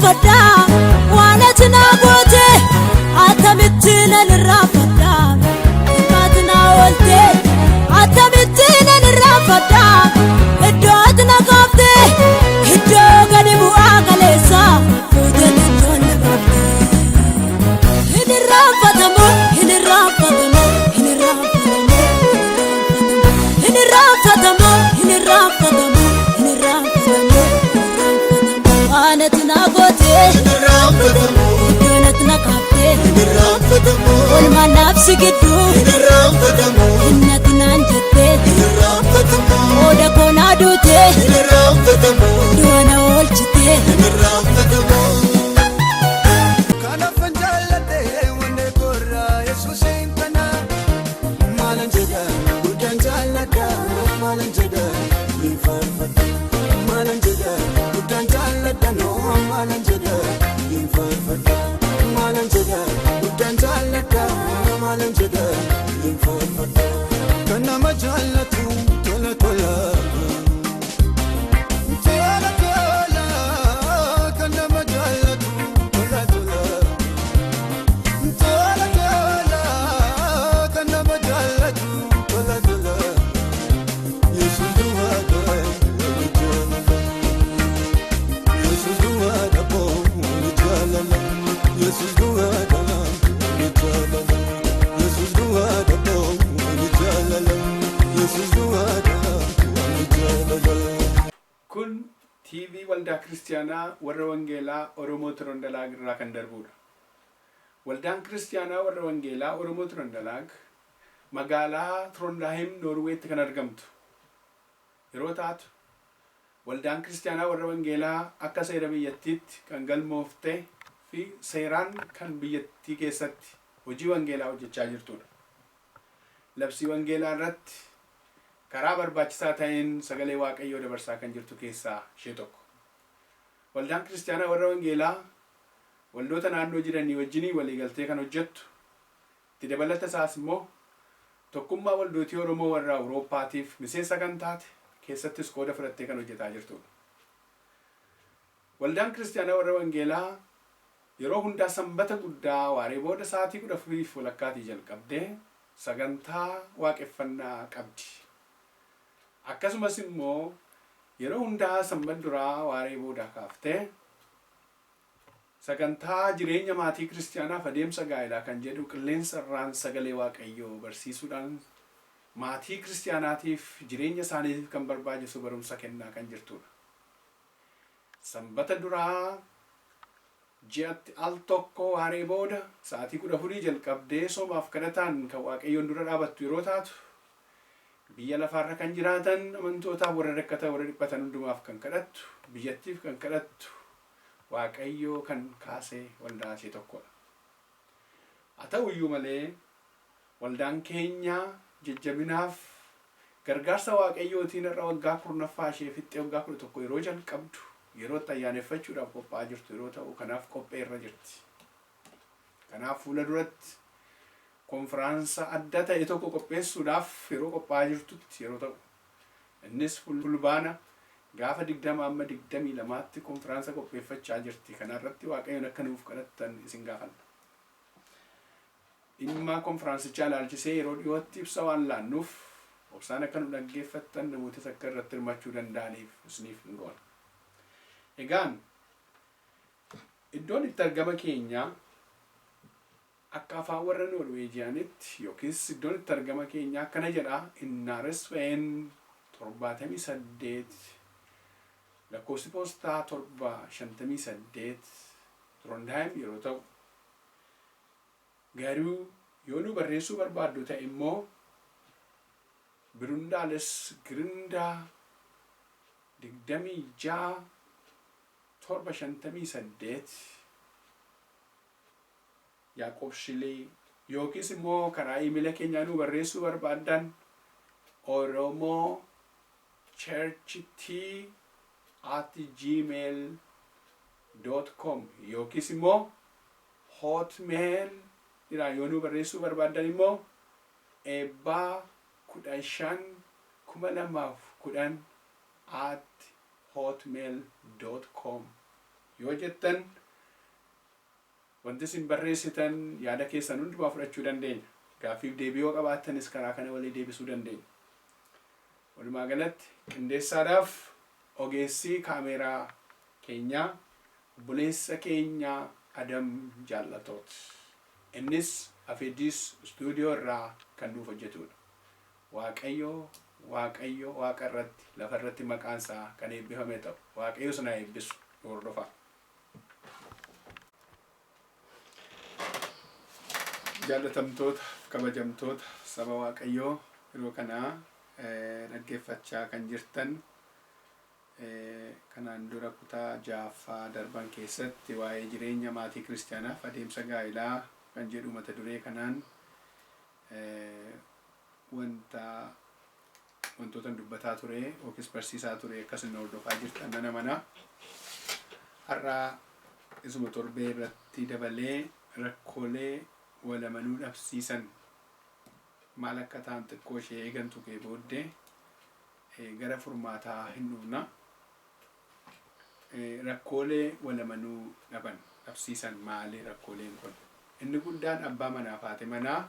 irraanfadha waan ati naa goote attamitti nan irraanfadha ati naa oolte attamitti nan irraanfadha iddoo ati na kaafte iddoo gadi bu'aa kaleessa fuutee iddoon na baafte. Hin irraanfatamu, hin irraanfatamu, hin irraanfatamu, hin irraanfatamu, hin irraanfatamu, hin irraanfatamu, waan ati naa goote, iddoon ati na kaafte, oolmaan naafsi gidduu, inni ati naan jette, qooda koo naa duute, du'a na oolchite. Kanaafan jaalladhe wanne korraa Yesuusiin kana. Maalan jedha, guddaan jaalladha. Maalan jedha, ni faarfadha. Maalan jedha, guddaan jaalladha. Noo maalan jedha, ni faarfadha. Maalan jedha, guddaan jaalladha. Maalan jedha, ni faarfadha. Kan nama jaallatu tola tola. Tola tola. Kan nama jaallatu tola tola. Tola tola, kan nama jaallatu tola tola. Yesuus duwwaadha ni jaalala. Yesuus duwwaadha ni jaalala. Yesuus duwwaadha ni jaalala. Yesuus duwwaadha ni jaalala. Yesuus duwwaadha ni jaalala. Kun TV Waldaa Kiristaanaa Warra Wangeelaa Oromoo Tirondalaag irraa kan darbudha. Waldaan Kiristaanaa Warra Wangeelaa Oromoo Tirondalaag magaalaa Tirondaahim Noorweetti kan argamtu yeroo taatu, Waldaan Kiristaanaa Warra Wangeelaa akka seera biyyattiitti kan galmoofte fi seeraan kan biyyattii keessatti hojii wangeelaa hojjechaa jirtudha. Labsii wangeelaa irratti karaa barbaachisaa ta'een sagalee Waaqayyoo dabarsaa kan jirtu keessaa ishee tokko. Waldaan Kiristaanaa Warra Wangeelaa waldoota naannoo jiranii wajjinii waliigaltee kan hojjettu, itti dabalata isaas immoo Tokkummaa Waldootii Oromoo warra Awurooppaatiif miseensa kan taate, keessattis qooda fudhattee kan hojjetaa jirtudha. Waldaan Kiristaanaa Warra Wangeelaa yeroo hundaa Sanbata guddaa waaree booda sa'aatii 14:30 jalqabdee sagantaa waaqeffannaa qabdi. Akkasumas immoo yeroo hundaa Sanbat duraa waaree boodaa kaaftee sagantaa jireenya maatii Kiristiyaanaaf adeemsa gaa'elaa kan jedhu qilleensa irraan sagalee Waaqayyoo barsiisuudhaan maatii Kiristiyaanaatiif jireenya isaaniitiif kan barbaachisu barumsa kennaa kan jirtudha. Sanbata duraa ji'atti al tokko waaree booda sa'aatii 14 jalqabdee soomaaf kadhataan kan Waaqayyoon dura dhaabattu yeroo taatu, biyya lafaarra kan jiraatan amantootaaf, warra rakkatan, warra dhiphatan hundumaaf kan kadhattu, biyyattiif kan kadhattu, Waaqayyoo kan kaase waldaa ishee tokkodha. Haa ta'u iyyuu malee waldaan keenya jajjabinaaf gargaarsa Waaqayyootiin har'a waggaa 10ffaa ishee fixxee waggaa 11 yeroo jalqabdu yeroo itti ayyaaneffachuudhaaf qophaa'aa jirtu yeroo ta'u, kanaaf qophee irra jirti. Kanaaf fuula duratti konfiraansa adda ta'e tokko qopheessuudhaaf yeroo qophaa'aa jirtutti yeroo ta'u, innis Fulbaana gaafa 20 amma 22tti konfiraansa qopheeffachaa jirti. Kana irratti Waaqayyoon akka nuuf kadhattan isin gaafanna. Dhimma konfiraansichaa ilaalchisee yeroo dhiyootti ibsa waan laannuuf obsaan akka nu dhaggeeffattan, namootis akka irratti hirmachuu danda'aniif isiniif hin goona. Egaan iddoon itti argama keenyaa akka afaan warra Noorweejiyaanitti yookiis iddoon itti argama keenyaa akkana jedha: Innaaresveen 78, lakkoofsi poostaa 758, Trondheim yeroo ta'u, garuu yoo nu barreessuu barbaaddu ta'e immoo Birundales Grinda 26 758 Yaaqobshilee, yookiis immoo karaa iimeela keenyaa nu barreessuu barbaaddan oromochurcht@gmail.com, yookiis immoo Hotmail irraa yoo nu barreessuu barbaaddan immoo eebbaa15 2010@hotmail.com yoo jettan. Wanti isin barreessitan yaada keessan hundumaa fudhachuu dandeenya. Gaaffiif deebii yoo qabaattanis karaa kana walii deebisuu dandeenya. Walumaa galatti qindeessaadhaaf ogeessii kaameeraa keenyaa obboleessa keenya Adam Jaallatoot. Innis Afeediis Istuudiyoo irraa kan nuuf hojjetudha. Waaqayyo Waaqayyo waaqa irratti lafa irratti maqaan isaa kan eebbifame ta'u. Waaqayyo isin haa eebbisu. Nu hordofaa. Jaallatamtoota, kabajamtoota saba Waaqayyoo, yeroo kana dhaggeeffachaa kan jirtan, kanaan dura kutaa ja'affaa darban keessatti waa'ee jireenya maatii kiristiyaanaaf adeemsa gaa'ilaa kan jedhu mata duree kanaan wanta wantootan dubbataa ture yookiis barsiisaa ture akkasin hordofaa jirtan nan amana. Har'a isuma torbee irratti dabalee rakkoolee wal amanuu dhabsiisan maal akka ta'an xiqqoo ishee eegan tuqee booddee gara furmaataa hin dhufna. Rakkoolee wal amanuu dhaban dhabsiisan maali rakkooleen kun? Inni guddaan abbaa manaaf haati manaa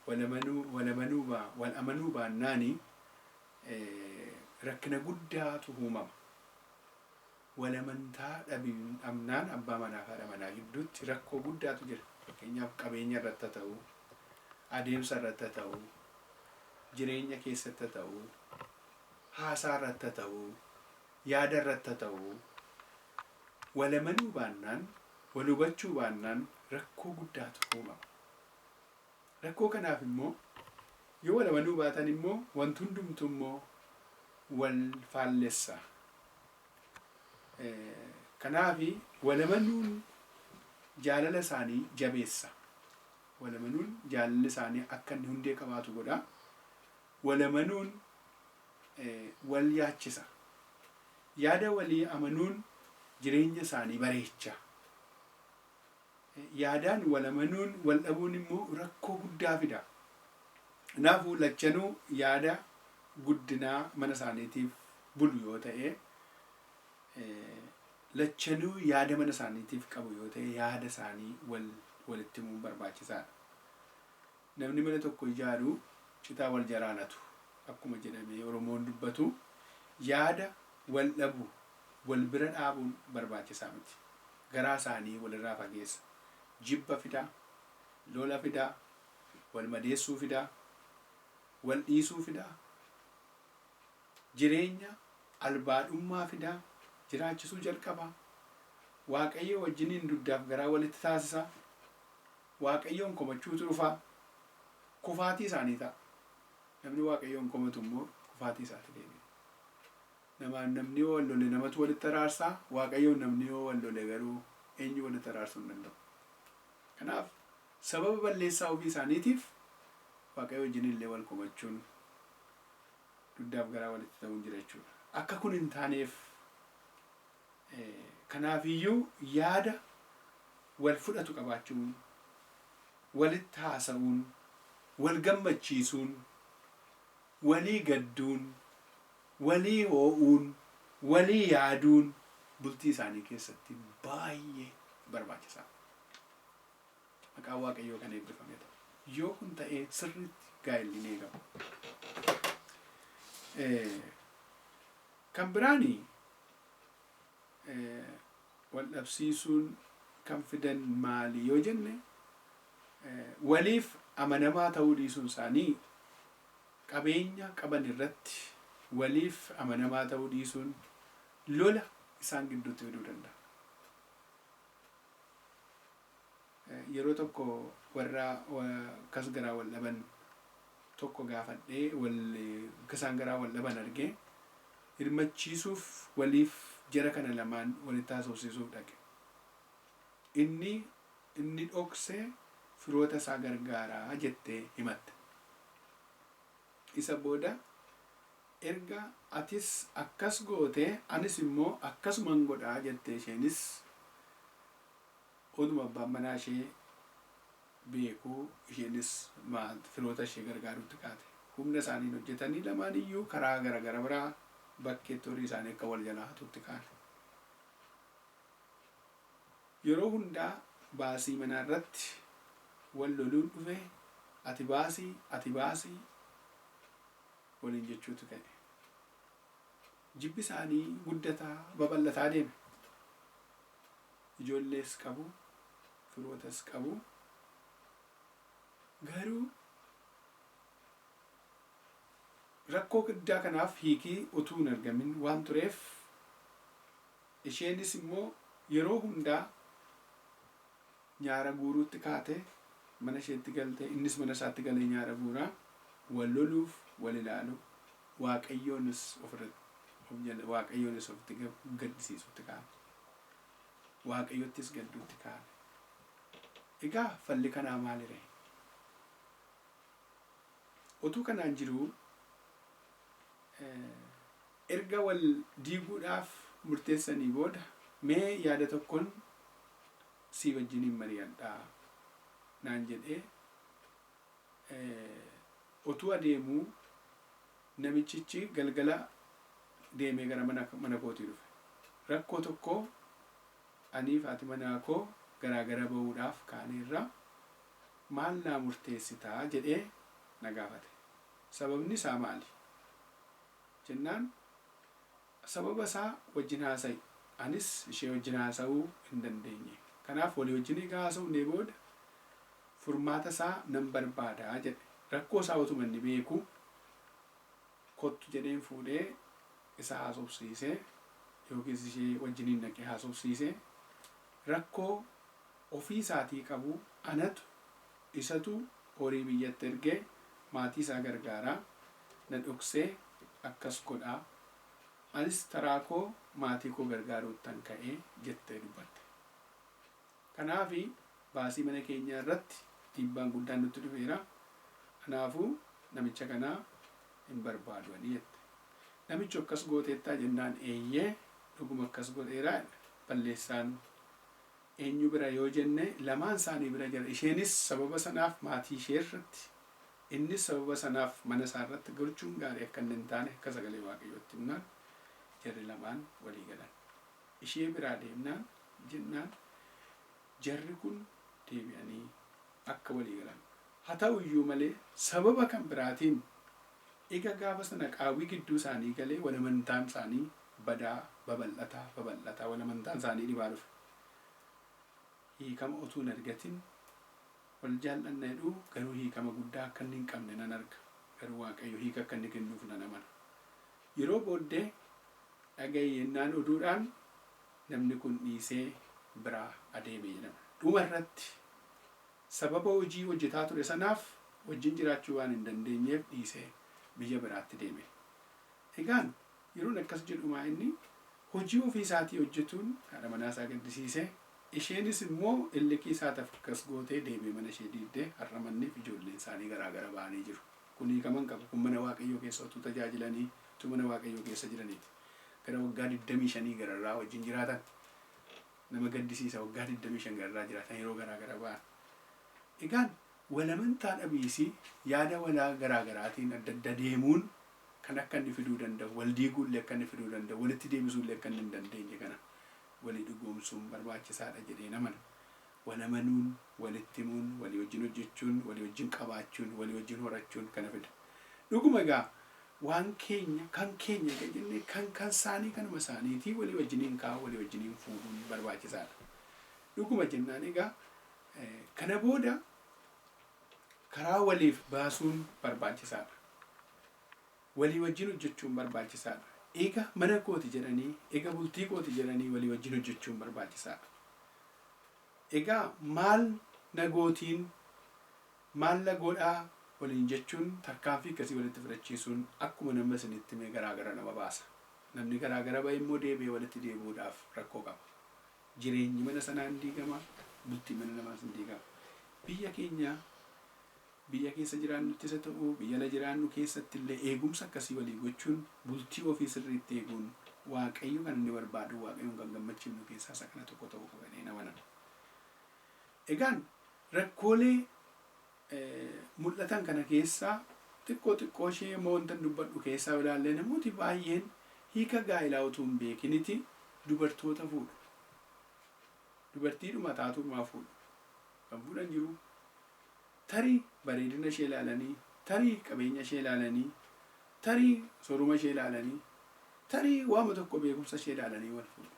wal amanuu wal amanuu wal amanuu baannaani rakkina guddaatu uumama. Wal amantaa dhabnaan abbaa manaaf haadha manaa gidduutti rakkoo guddaatu jira. Fakkeenyaaf qabeenya irratti haa ta'u, adeemsa irratti haa ta'u, jireenya keessatti haa ta'u, haasaa irratti haa ta'u, yaada irratti haa ta'u, wal amanuu baannaan, wal hubachuu baannaan rakkoo guddaatu uumama. Rakkoo kanaaf immoo yoo wal amanuu baatan immoo wanti hundumtuu immoo wal faallessa. Kanaafi wal amanuun jaalala isaanii jabeessa. Wal amanuun jaalalli isaanii akka inni hundee qabaatu godha. Wal amanuun wal yaachisa. Yaada walii amanuun jireenya isaanii bareecha. Yaadaan wal amanuun wal dhabuun immoo rakkoo guddaa fida. Kanaafuu lachanuu yaada guddinaa mana isaaniitiif bulu yoo ta'e, lachanuu yaada mana isaaniitiif qabu yoo ta'e, yaada isaanii wal walitti himuun barbaachisaadha. Namni mana tokko ijaaru citaa wal jalaa latu akkuma jedhamee Oromoon dubbatu, yaada wal dhabu wal bira dhaabuun barbaachisaa miti. Garaa isaanii walirraa fageessa. Jibba fida, lola fida, wal madeessuu fida, wal dhiisuu fida, jireenya albaadhummaa fida, jiraachisuu jalqaba. Waaqayyo wajjiniin dugdaaf garaa walitti taasisa. Waaqayyoon komachuutu dhufa. Kufaatii isaanii ta'a. Namni Waaqayyoon komatu immoo kufaatii isaatti deebi'a. Namaan namni yoo wal lole namatu walitti araarsa, Waaqayyoon namni yoo wal lole garuu eenyu walitti araarsuu hin danda'u. Kanaaf sababa balleessaa ofii isaaniitiif Waaqayyo wajjin illee wal komachuun dugdaaf garaa walitti ta'uun jira jechuudha. Akka kun hin taaneef, kanaafiyyuu yaada wal fudhatu qabaachuun, walitti haasa'uun, wal gammachiisuun, walii gadduun, walii oo'uun, walii yaaduun bultii isaanii keessatti baay'ee barbaachisaadha. Maqaan Waaqayyoo kan eebbifame ta'u. Yoo kun ta'ee sirriitti gaa'elli ni eegama. Kan biraani wal dhabsiisuun kan fidan maali yoo jenne, waliif amanamaa ta'uu dhiisuun isaanii, qabeenya qaban irratti waliif amanamaa ta'uu dhiisuun lola isaan gidduutti fiduu danda'a. Yeroo tokko warra akkas garaa wal dhaban tokko gaafadhee, wal akka isaan garaa wal dhaban argee hirmachiisuuf, waliif jara kana lamaan walitti haasofsiisuuf dhaqe. Inni dhoksee firoota isaa gargaaraa jettee himatte. Isa booda erga atis akkas gootee anis immoo akkasuman godhaa jettee, isheenis oduma abbaan manaa ishee beekuu isheenis firoota ishee gargaaruutti kaate. Humna isaaniin hojjetanii lamaan iyyuu karaa gara gara biraa bakkeetti horii isaanii akka wal jalaa hatuutti kaane. Yeroo hundaa Baasii manaa irratti wal loluun dhufe, ati baasii, ati baasii waliin jechuutu ka'e. Jibbi isaanii guddataa babal'ataa deeme. Ijoollees qabu, firootas qabu. Garuu rakkoo guddaa kanaaf hiikii utuu hin argamin waan tureef, isheenis immoo yeroo hundaa nyaara guuruutti kaate, mana isheetti galte, innis mana isaatti galee nyaara guuraa, wal loluuf wal ilaalu, Waaqayyoonis ofirratti Waaqayyoonis ofitti gaddisiisutti ka'an. Waaqayyottis gadduutti ka'an. Egaa falli kanaa maali ree? Utuu kanaan jiruu, erga wal diiguudhaaf murteessanii booda, mee yaada tokkon sii wajjiniin mari'adha naan jedhee, utuu adeemuu namichichi galgala deemee gara mana kootii dhufe. Rakkoo tokko, aniif haati manaa koo garaa gara ba'uudhaaf kaaneerra, maal naa murteessitaa jedhee na gaafate. Sababni isaa maali? Jennaan, sababa isaa wajjin haasa'i. Anis ishee wajjin haasa'uu hin dandeenye. Kanaaf walii wajjin egaa haasofnee booda furmaata isaa nan barbaada jedhe. Rakkoo isaa utuma inni beekuu, kottu jedheen fuudhee isa haasofsiise yookiis ishee wajjiniin dhaqee haasofsiise. Rakkoo ofii isaatii qabu, anatu isatu horii biyyatti ergee maatii isaa gargaara, na dhoksee akkas godha, anis taraa koo maatii koo gargaaruuttan ka'e jettee dubbatte. Kanaaf baasii mana keenyaa irratti dhiibbaan guddaan nutti dhufeera. Kanaafuu namicha kana hin barbaadu ani jette. Namichi akkas gooteettaa jennaan, eeyyee, dhuguma akkas godheera. Balleessaan eenyu bira yoo jenne, lamaan isaanii bira jira. Isheenis sababa sanaaf maatii ishee irratti, innis sababa sanaaf mana isaa irratti gochuun gaarii akka inni hin taane akka sagalee Waaqayyootti himnaan, jarri lamaan walii galan. Ishee biraa deemnaan jennaan, jarri kun deebi'anii akka walii galan. Haa ta'u iyyuu malee, sababa kan biraatiin ega gaafa sana qaawwii gidduu isaanii galee, wal amantaan isaanii badaa babal'ataa babal'ataa, wal amantaan isaanii dhibaa dhufe. Hiikama utuu hin argatin wal jaal'anna jedhu, garuu hiikama guddaa akka inni hin qabne nan arga. Garuu Waaqayyo hiika akka inni kennuuf nan amana. Yeroo booddee dhaga'i yennaan oduudhaan namni kun dhiisee biraa adeeme jedhama. Dhuma irratti sababa hojii hojjetaa ture sanaaf wajjin jiraachuu waan hin dandeenyeef dhiisee biyya biraatti deeme. Egaan yeroon akkas jedhu maa inni hojii ofii isaatii hojjetuun haadha manaa isaa gaddisiise, isheenis immoo illikii isaatiif akkas gootee deemee mana ishee diigdee, har'a manniif ijoolleen isaanii garaa gara ba'anii jiru. Kun hiikama hin qabu. Kun mana Waaqayyoo keessa utuu tajaajilanii, utuu mana Waaqayyoo keessa jiraniiti. Gara waggaa 25 gararraa wajjin jiraatan. Nama gaddisiisa, waggaa 25 gararraa jiraatan yeroo garaa gara ba'an. Egaan wal amantaa dhabiisi yaada walaa garaa garaatiin adda adda deemuun kan akka inni fiduu danda'u, wal diiguullee akka inni fiduu danda'u, walitti deebisuullee akka inni hin dandeenye kana walii dhugoomsuun barbaachisaadha jedheen amana. Wal amanuun, walitti himuun, walii wajjin hojjechuun, walii wajjin qabaachuun, walii wajjin horachuun kana fida. Dhuguma egaa waan keenya kan keenya egaa jennee, kan kan isaanii kanuma isaaniitii walii wajjiniin kaa'uu, walii wajjiniin fuudhuun barbaachisaadha. Dhuguma jennaan egaa kana booda karaa waliif baasuun barbaachisaadha. Walii wajjin hojjechuun barbaachisaadha. Eega mana kooti jedhanii, eega bultii kooti jedhanii, walii wajjin hojjechuun barbaachisaadha. Egaa maal na gootiin, maal na godhaa waliin jechuun tarkaanfii akkasii walitti fudhachiisuun akkuma nama isinitti hime garaa gara nama baasa. Namni garaa gara ba'e immoo deebi'ee walitti deebi'uudhaaf rakkoo qaba. Jireenyi mana sanaa hin diigama, bultiin mana namaas hin diigama. Biyya keenya, biyya keessa jiraannuttis haa ta'u, biyya ala jiraannu keessatti illee, eegumsa akkasii walii gochuun, bultii ofii sirriitti eeguun Waaqayyo kan inni barbaadu, Waaqayyoon kan gammachiifnu keessaa isa kana tokko ta'uu qaba jedheen amana. Egaan rakkoolee mul'atan kana keessaa xiqqoo xiqqoo ishee immoo wanta dubbadhu keessaa yoo ilaalle, namooti baay'een hiika gaa'elaa utuu hin beekiniti dubartoota fuudhu. Dubartiidhuma taatumaa fuudhu. Kan fuudhan jiru. Tarii bareedina ishee ilaalanii, tarii qabeenya ishee ilaalanii, tarii sooruma ishee ilaalanii, tarii waama tokko beekumsa ishee ilaalanii wal fuudhu.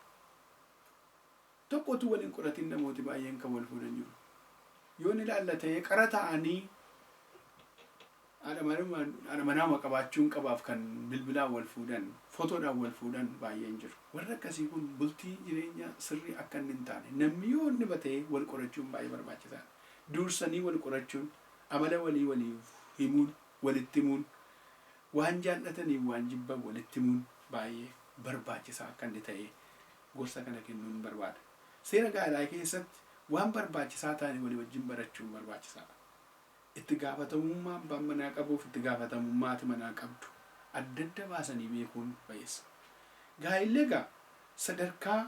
Tokko utuu wal hin qoratin namooti baay'een kan wal fuudhan jiru. Yoo ni ilaalla ta'ee qara ta'anii haadha manaama qabaachuun qabaaf kan bilbilaan wal fuudhan, fotoodhaan wal fuudhan baay'een jiru. Warri akkasii kun bultii jireenya sirrii akka inni hin taane, namni yoo inni batee wal qorachuun baay'ee barbaachisaadha. Dursanii wal qorachuun, amala walii waliif himuun, walitti himuun, waan jaallataniif waan jibban walitti himuun baay'ee barbaachisaa akka inni ta'e gorsa kana kennuun barbaada. Seera gaa'elaa keessatti waan barbaachisaa ta'an walii wajjin barachuun barbaachisaadha. Itti gaafatamummaa abbaan manaa qabuuf itti gaafatamummaa haati manaa qabdu adda adda baasanii beekuun bayeessa. Gaa'elli egaa sadarkaa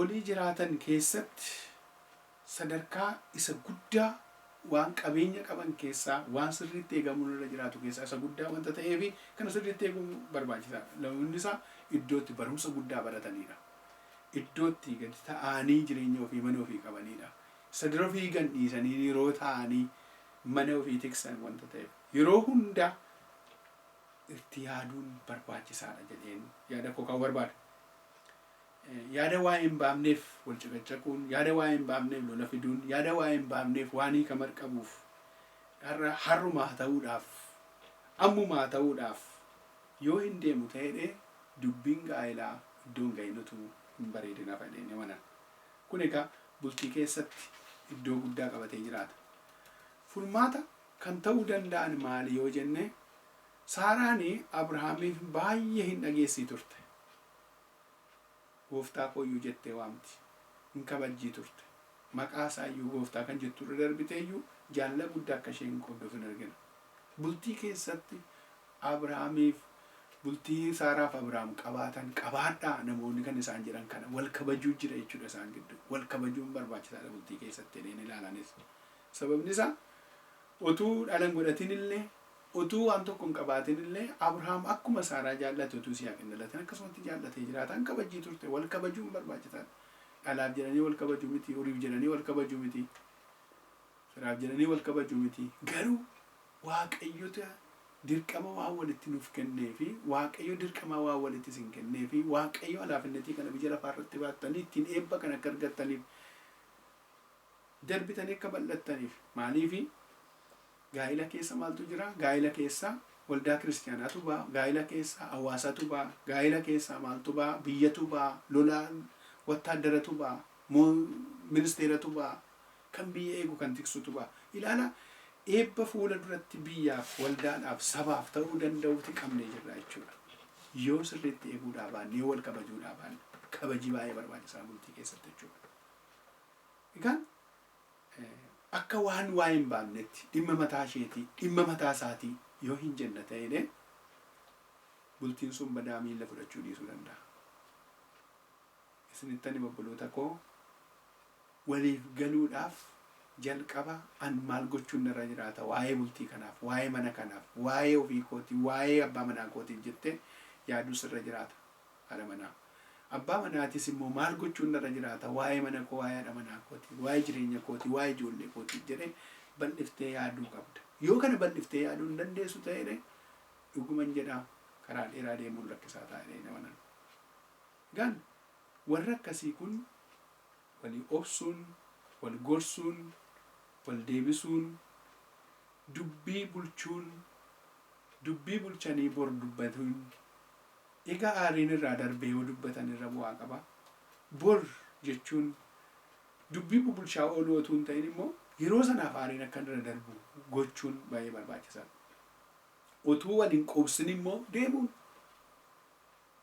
olii jiraatan keessatti sadarkaa isa guddaa, waan qabeenya qaban keessaa waan sirriitti eegamuun irra jiraatu keessaa isa guddaa wanta ta'eefi kana sirriitti eeguun barbaachisaadha. Namoonni isaa iddootti barumsa guddaa baratanidha. Iddootti gadi ta'anii jireenya ofii, mana ofii qabanidha. Isa dura fiigan dhiisanii yeroo ta'anii mana ofii tiksan wanta ta'eef yeroo hundaa itti yaaduun barbaachisaadha jedheen yaada koo kaa'uu barbaada. Yaada waa'ee hin baafneef wal caqacaquun, yaada waa'ee hin baafneef lola fiduun, yaada waa'ee hin baafneef waan hiika qabuuf har'a har'umaa ta'uudhaaf, ammumaa ta'uudhaaf yoo hin deemu ta'ee, dubbiin gaa'elaa iddoon ga'inutu hin bareedina fedheen amanan. Kun egaa bultii keessatti iddoo guddaa qabatee jiraata. Furmaata kan ta'uu danda'an maali yoo jenne, Saaraan Abrahaamiif baay'ee hin dhageessii turte. Gooftaa kooyyuu jettee waamti. Hin kabajjii turte. Maqaa isaayyuu gooftaa kan jettu irra darbiteeyyuu jaalala guddaa akka isheen qabduuf hin argina. Bultii keessatti Abrahaamiif, bultii Saaraaf Abrahaam qabaatan qabaadhaa namoonni kan isaan jedhan kana, wal kabajuu jira jechuudha isaan gidduu. Wal kabajuun barbaachisaadha bultii keessatti jedheen ilaalanis. Sababni isaa utuu dhala hin godhatin illee, utuu waan tokko hin qabaatin illee, Abrahaam akkuma Saaraa jaallate, utuu Yisihaaq hin dhalatin akkasumatti jaallatee jiraataan kabajjii turte. Wal kabajuun barbaachisaadha. Dhalaaf jedhanii wal kabajuu miti, horiif jedhanii wal kabajuu miti, firaaf jedhanii wal kabajuu miti. Garuu Waaqayyota dirqama waan walitti nuuf kennee fi Waaqayyo dirqama waan walitti isin kennee fi Waaqayyo alaafinnetii kana biyya lafaa irratti baattanii ittiin eebba kana akka argattaniif, darbitanii akka bal'attaniif. Maaliifi gaa'ila keessa maaltu jira? Gaa'ila keessa waldaa kiristiyaanaatu ba'a, gaa'ila keessa hawaasatu ba'a, gaa'ila keessa maaltu ba'a? Biyyatu ba'a, lolaa wattaaddaratu ba'a, ministeeratu ba'a, kan biyya eegu, kan tiksutu ba'a. Ilaala, eebba fuula duratti biyyaaf, waldaadhaaf, sabaaf ta'uu danda'uuti qabnee jirra jechuudha. Yoo sirriitti eeguudhaa baanne, yoo wal kabajuudhaa baanne, kabajii baay'ee barbaachisaa bultii keessatti jechuudha. Egaan akka waan waa'ee hin baafnetti, dhimma mataa isheetii, dhimma mataa isaatii yoo hin jenna ta'ee, bultiin sun badaa miilla fudhachuu dhiisuu danda'a. Isinittani, obboloota koo, waliif galuudhaaf jalqaba an maal gochuun narra jiraata waa'ee bultii kanaaf, waa'ee mana kanaaf, waa'ee ofii kootii, waa'ee abbaa manaa kootiif jettee yaaduu sirra jiraata, haadha manaa. Abbaa manaatis immoo maal gochuun narra jiraata waa'ee mana koo, waa'ee haadha manaa kootiif, waa'ee jireenya kootii, waa'ee ijoollee kootiif jedhee bal'iftee yaaduu qabda. Yoo kana bal'iftee yaaduu hin dandeessu ta'ee, dhuguman jedhaa, karaa dheeraa deemuun rakkisaa ta'a jedhee nama. Egaan warri akkasii kun walii obsuun, wal gorsuun, wal deebisuun, dubbii bulchuun, dubbii bulchanii bor dubbatuun, egaa aariin irraa darbee yoo dubbatan irra bu'aa qaba. Bor jechuun dubbii bubulchaa ooluu otuu hin ta'in immoo yeroo sanaaf aariin akka irra darbu gochuun baay'ee barbaachisaadha. Otuu wal hin quubsin immoo deemuun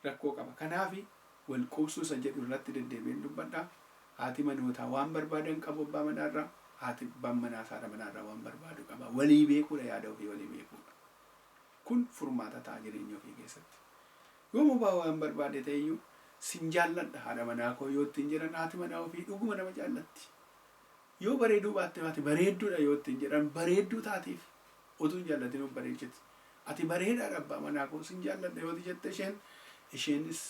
rakkoo qaba. Kanaaf wal quubsuu isa jedhu irratti deddeebi'een dubbadha. Haati manootaa waan barbaadan qabu abbaa manaarraa, haati abbaan manaas haadha manaarraa waan barbaadu qaba. Walii beekuudha, yaada ofii walii beekuudha. Kun furmaata ta'a jireenya ofii keessatti. Yoo mobaa waan barbaade ta'eyyuu, sin jaalladha haadha manaa koo yoo ittiin jedhan, haati manaa ofii dhuguma nama jaallatti. Yoo bareeduu baatte, ati bareedduudha yoo ittiin jedhan, bareedduu taatiif utuu hin jaallatin of bareechiti. Ati bareedaadha, abbaa manaa koo, sin jaalladha yoo jette, isheenis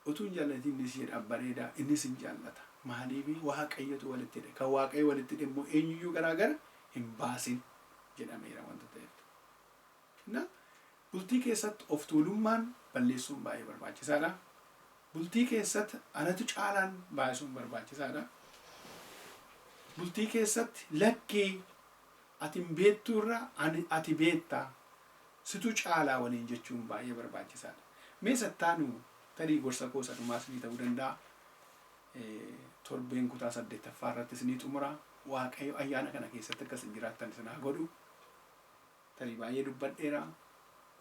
Utuu hin jaallatin inni isheedhaaf bareedaa, innis hin jaallata. Maaliif? Waaqayyotu walitti hidhe. Kan Waaqayyo walitti hidhe immoo eenyuyyuu garaagara hin baasin jedhameera wanta ta'eef. Na bultii keessatti of tuulummaan balleessuun baay'ee barbaachisaadha. Bultii keessatti anatu caalaan baay'isuun barbaachisaadha. Bultii keessatti lakkii ati hin beektuu irra ati beektaa, situ caalaa waliin jechuun baay'ee barbaachisaadha. Mee sattaanu tarii gorsa koo isa dhumaa isinii ta'uu danda'a. Torbeen kutaa 8ffaa irratti isinii xumura. Waaqayyo ayyaana kana keessatti akka isin jiraattan isin haa godhu. Tarii baay'ee dubbadheera.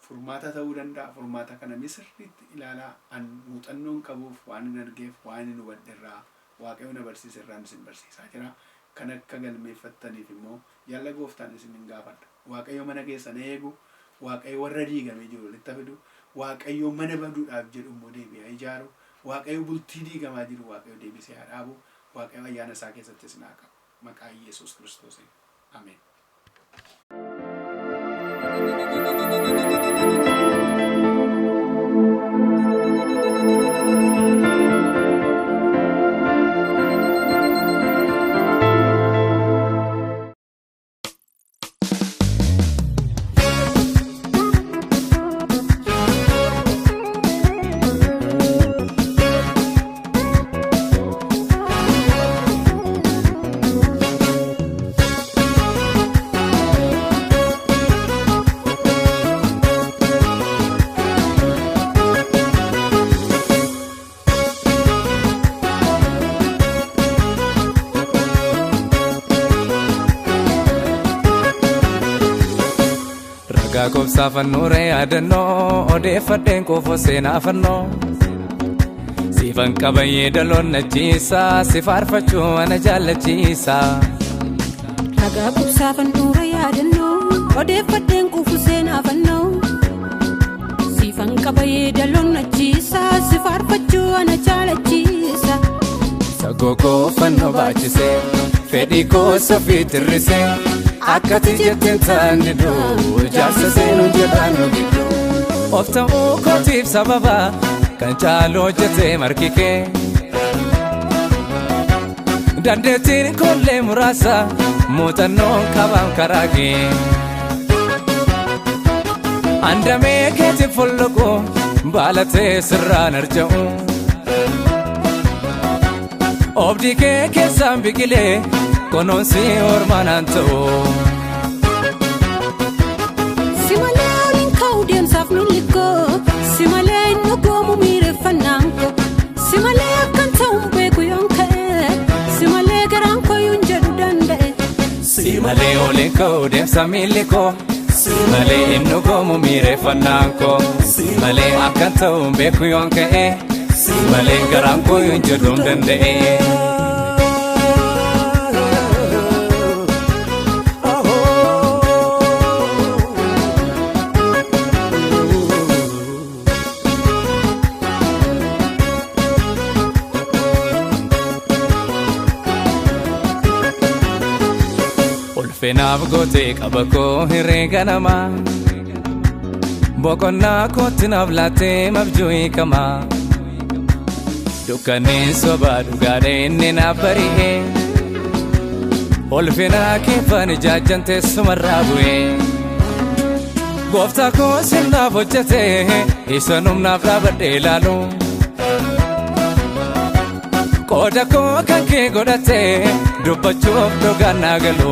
Furmaata ta'uu danda'a. Furmaata kana mee sirriitti ilaalaa. An muuxannoon qabuuf, waan hin argeef, waan hin hubadhe irraa, Waaqayyo na barsiise irraan isin barsiisaa jira. Kan akka galmeeffattaniif immoo jaalala gooftaan isin hin gaafadha. Waaqayyo mana keessan eegu. Waaqayyo warra diigamee jiru walitti haa fidu. Waaqayyo mana baduudhaaf jedhu immoo deebi'ee haa ijaaru. Waaqayyo bultii diigamaa jiru Waaqayyo deebisee haa dhaabu. Waaqayyo ayyaana isaa keessatti isin haa qabu. Maqaa Yesuus Kiristoosiin. Ameen. Ragaa kobsaa fannuure yaadannoo odeeffadheen qofa seenaa fannoo. Siifan qabayyee daloon nachiisa si faarfachuu ana jaallachiisa. Ragaa kubsaa fannuura yaadannoo odeeffadheen quufu seenaa fannoo. Siifan qabayyee daloon nachiisa si faarfachuu ana jaalachiisa. Sagoo koo fannoo baachisee fedhii koo sofii tirrisee akkati jetteen ta'an diduu jaarsa seenuu jedhaan nu gidduu. Of ta'uu kootiif sababa kan caalu hojjetee marki kee. Dandeettiin kollee muraasa muuxannoon qabaam karaa kee. Andamee keetiin folloqu baalatee sirraan arja'u. Obdii kee keessaan biqilee kunuunsi ormaan ta'u. Si malee oliin ka'u deemsaaf miilli koo, si malee inni goomu miireffannaan koo, si malee akkan ta'u hin beeku yoon ka'e, si malee garaan koo hin jedhu danda'e. Si malee oliin ka'u deemsa miilli koo. Si malee inni goomu miireffannaan koo. Si malee akkan ta'u hin beeku yoon ka'e. Si malee garaan koo hin jedhu hin danda'e. Ulfinaaf gootee qaba koo hirree ganamaa. Boqonnaa kootti naaf laattee mabjuu hiikamaa. Dukkanneen sobaa dhugaadha inni naaf bari'ee. Ulfinaa keeffan ijaajjan teessumarraa bu'ee. Gooftaa koo sirnaaf hojjetee isa humnaaf dhaabadhee ilaalu. Qooda koo kan kee godhatee dubbachuuf dhugaan naa galu.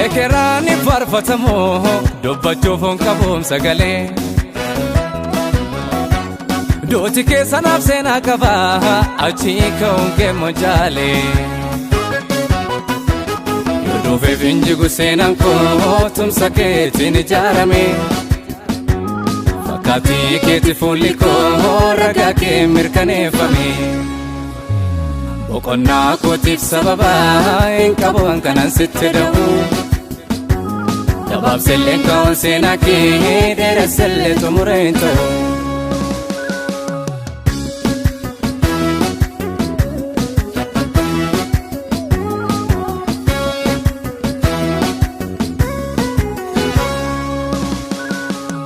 Ekeraan hin faarfatamu dubbachuuf hin qabuum sagalee. Duuti keessa naaf seenaa qaba achii ka'uun kee mojaalee. Yoo dhufeef hin jigu seenaan koo tumsa keetiin ijaarame. Fakkaatii keeti fuulli koo ragaa kee mirkaneeffame. Boqonnaa kootiif sababa hin qabu kanan sitti da'u. Gabaabsellee ka'uun seenaa kee dheeressellee xumuree hin ta'u.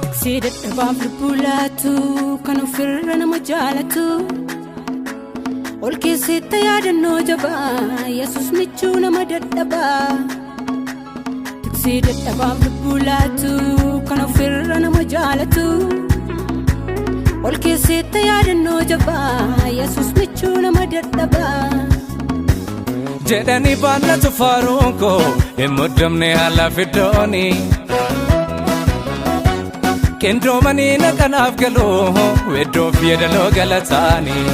Tiksee dadhabaaf lubbuu laate. laatu kan ofirra nama jaalatu. Ol keessatti yaadannoo jabaa Yesuus michuu nama dadhabaa. Tiksii dadhabaaf lubbuu laatu kan ofirra nama jaalatu. Ol keessatti yaadannoo jabaa Yesuus michuu nama dadhabaa. Jedhanii baannatu faaruun koo hin muddamne haala fiddooni. Qindoomanii naqanaaf galuu weddoof yeedaloo galataanii.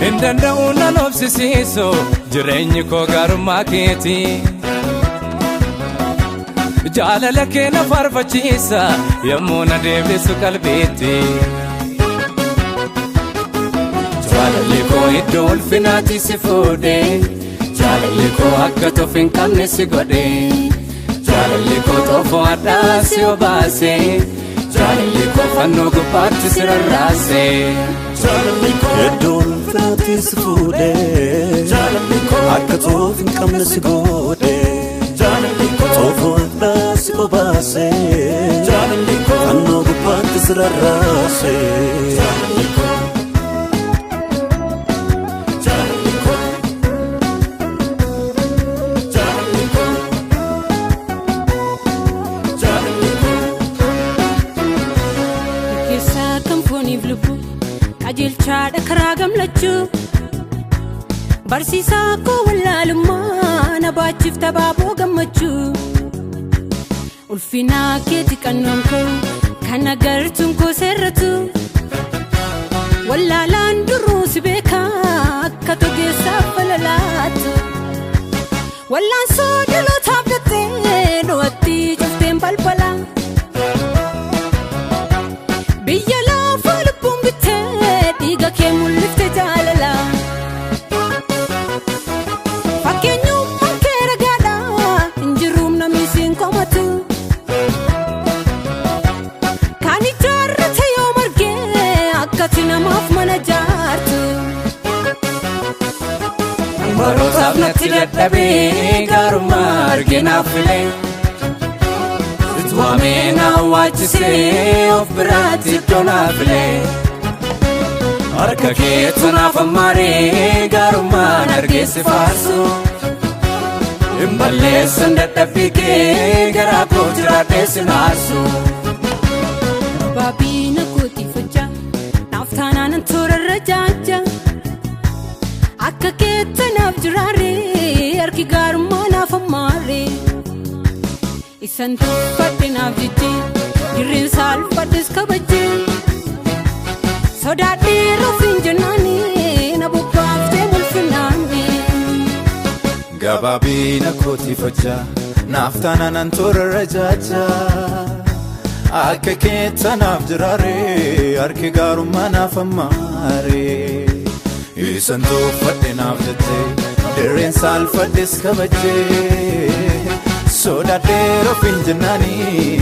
Hin danda'u nan obsisiisu jireenyi koo gaarummaa keeti. Jaalala kee na faarfachiisa yommuu na deebisu qalbiitti. Jaalalli koo iddoo ulfinaatti si fuudhe, jaalalli koo akka toof hin qabne si godhe, jaalalli koo xoofoo hadhaa si obaase, jaalalli koo fannoo gubbaatti si rarraase. Iddoo ulfinaatti si fuudhe, akka xoof hin qabne si godhe, xoofoo hadhaa si obaase, fannoo gubbaatti si rarraase. Keessaa kan fooniif lubbuu qajeelchaadha karaa gammachuu. Barsiisaa koo wallaalummaa na baachiif tabaaboo gammachuu. Ulfinaa keeti qannoon koo kan agartuun koo seerratu. Wallaalaan duruu si beekaa akka togeessaaf falalaatu. Wallaansoo dhalootaaf jettee du'atti cufteen balbala. Biyya lafaa lubbuun bittee dhiiga kee mul'ifte jaalala. Fakkeenyummaan kee ragaadha hin jiruum namni siin komatu. Kan ijaarrate yoo margee akkati namaaf mana jaartu. Barootaaf natti dadhabee gaarummaa arginaaf filee. Waamee na waachisee of biraatti iddoo naaf filee. Harka keetu naaf ammaaree gaarummaan argeessi faarsu. Hin balleessan dadhabbii kee garaa koo jiraadhee si naarsu. Baabina kootiifachaa naaf taanaan toorarra jaaja. Akka keetta naaf jiraaree harki gaarummaa naaf ammaaree. Isan tuffadhe naaf jijjee dirreen saalfadhes kabajjee. Sodaadhee rufiin jennaanii na bobbaaftee mul'innaanii. Gabaabina kootiif hojjaa naaf taanaan toorarra jaaja. Akka keetta naaf jiraaree harki gaarummaa naaf ammaaree. Isan tuffadhe naaf jettee dirreen saalfadhes kabajjee. Sodaadhee rufiin jennaanii